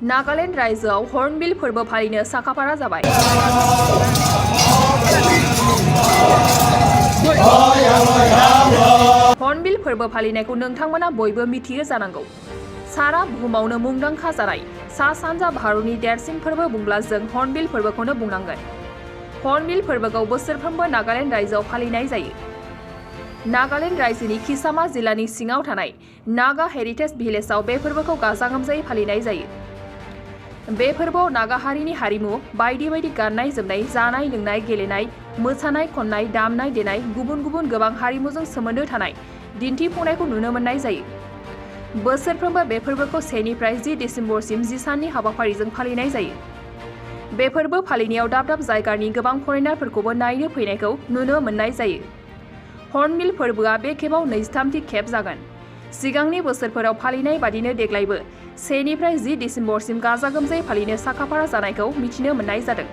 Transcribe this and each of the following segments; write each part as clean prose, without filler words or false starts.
नागालैंड रायजोआव हर्नबिल फोरबो फालिनो साखाफारा जाबाय। हर्नबिल फोरबो फालिनायखौ नोंथांमोना बयबो मिथियो जानांगौ। सारा बुहुमावनो मुंदांखा जानाय सा-सानजा भारतनि देरसिन फोरबो बुंब्ला जों हर्नबिल फोरबोखौनो बुंनांगोन। हर्नबिल फोरबोखौ बोसोरफ्रोमबो नागालैंड रायजोआव फालिनाय जायो। नागालैंड रायजोनि किसामा जिल्लानि सिङाव थानाय नागा हेरिटेज भिलेजाव बे फोरबोखौ गाजा गोमजायै फालिनाय जायो। बे फोरबोआव नागा हारिनि हारिमु बायदि बायदि गाननाय जोमनाय, जानाय लोंनाय, गेलेनाय, मोसानाय, खननाय, दामनाय देनाय, गुबुन गुबुन गोबां हारिमुजों सोमोन्दो थानाय दिन्थिफुंनायखौ नुनो मोननाय जायो। बोसोरफ्रोमबो बे फोरबोखौ 1 निफ्राय 10 दिसेम्बरसिम 10 साननि हाबाफारिजों फालिनाय जायो। बे फोरबो फालिनायाव दाब दाब जायगानि गोबां फरेनारफोरखौबो नायनो फैनायखौ नुनो मोननाय जायो। हर्नबिल फोरबोआ बे खेबाव 23थि खेब जागोन। सिगांनि बोसोरफोराव फालिनाय बादिनो देग्लायबो 1 निफ्राय 10 दिसेम्बरसिम गाजा गोमजायै फालिनो साखाफारा जानायखौ मिथिनो मोननाय जादों।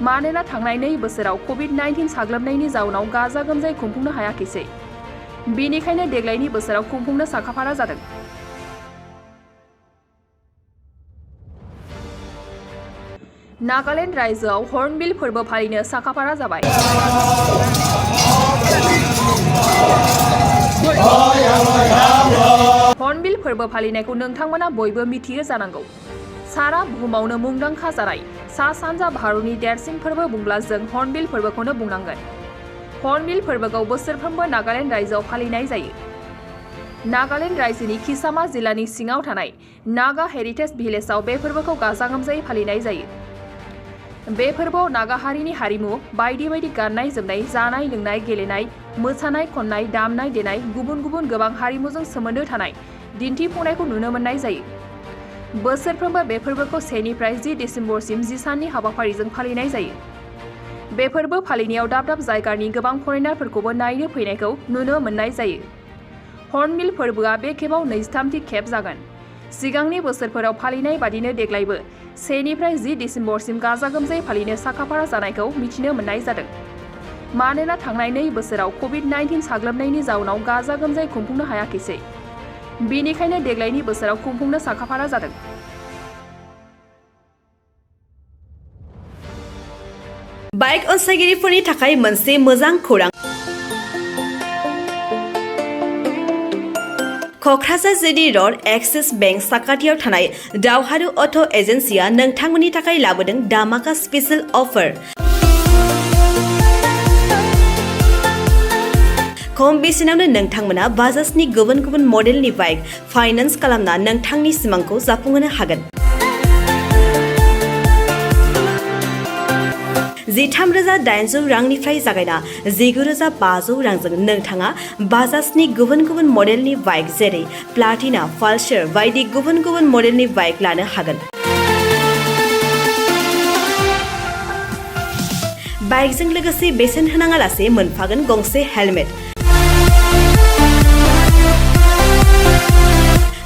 मानोना थांनाय 2 बोसोराव कभिड-19 साग्लोबनायनि जाउनाव गाजा गोमजायै खुंफुंनो हायाखैसै। बेनिखायनो देग्लायनि बोसोराव खुंफुंनो साखाफारा जादों। नागालैंड रायजोआव हर्नबिल फोरबो फालिनो साखाफारा जाबाय। हर्नबिल फोरबो फालिनायखौ नोंथांमोना बयबो मिथियो जानांगौ। सारा बुहुमावनो मुंदांखा जानाय सा-सानजा भारतनि देरसिन फोरबो बुंब्ला जों हर्नबिल फोरबोखौनो बुंनांगोन। हर्नबिल फोरबोखौ बोसोरफ्रोमबो नागालैंड रायजोआव फालिनाय जायो। नागालैंड रायजोनि किसामा जिल्लानि सिङाव थानाय नागा हेरिटेज भिलेजाव बे फोरबोखौ गाजा गोमजायै फालिनाय जायो। बे फोरबोआव नागा हारिनि हारिमु बायदि बायदि गाननाय जोमनाय, जानाय लोंनाय, गेलेनाय, मोसानाय, खननाय, दामनाय देनाय, गुबुन गुबुन गोबां हारिमुजों सोमोन्दो थानाय दिन्थिफुंनायखौ नुनो मोननाय जायो। बोसोरफ्रोमबो बे फोरबोखौ 1 निफ्राय 10 दिसेम्बरसिम 10 साननि हाबाफारिजों फालिनाय जायो। बे फोरबो फालिनायाव दाब दाब जायगानि गोबां फरेनारफोरखौबो नायनो फैनायखौ नुनो मोननाय जायो। हर्नबिल फोरबोआ बे खेबाव 23थि खेब जागोन। सिगांनि बोसोरफोराव फालिनाय बादिनो देग्लायबो 1 निफ्राय 10 दिसेम्बरसिम गाजा गोमजायै फालिनो साखाफारा जानायखौ मिथिनो मोननाय जादों। मानोना थांनाय 2 बोसोराव कभिड-19 साग्लोबनायनि जाउनाव गाजा गोमजायै खुंफुंनो हायाखैसै। बेनिखायनो देग्लायनि बोसोराव खुंफुंनो साखाफारा जादों। बाइक अनसायगिरिफोरनि थाखाय मोनसे मोजां खौरां। Kokrajhar GD road axis bank साखाथियाव थानाय दावहारु अट' एजेन्सिया नोंथांमोननि थाखाय लाबोदों धामाका स्पेशेल अफार। खम बेसेनावनो नोंथांमोना बाजाजनि गुबुन गुबुन मडेलनि बाइक फाइनान्स खालामना नोंथांनि सिमांखौ जाफुंहोनो हागोन। 13,800 रांनिफ्राय जागायना 19,500 रांजों नोंथाङा बाजाजनि गुबुन गुबुन मडेलनि बाइक जेरै प्लाटिना, पालसार बायदि गुबुन गुबुन मडेलनि बाइक लानो हागोन। बाइकजों लोगोसे बेसेन होनाङालासे मोनफागोन गंसे हेलमेट।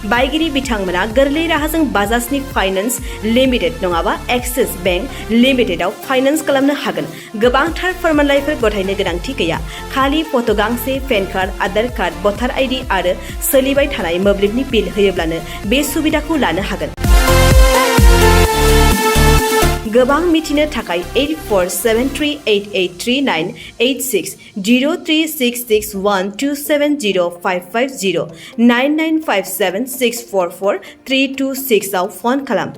बाइगिरि बिथांमोना गोरलै राहाजों बाजाजनि फाइनान्स लिमिटेड नङाबा एक्सिस बेंक लिमिटेडआव फाइनान्स खालामनो हागोन। गोबांथार फोरमानलाइफोर गथायनो गोनांथि गैया। खालि फट' गांसे, पेन कार्ड, आधार कार्ड, भटार आइडि आरो सोलिबाय थानाय मोब्लिबनि बिल होयोब्लानो बे सुबिदाखौ लानो हागोन। गोबां मिथिनो थाखाय 8473883986 036612705550 9957644326 आव फन खालाम।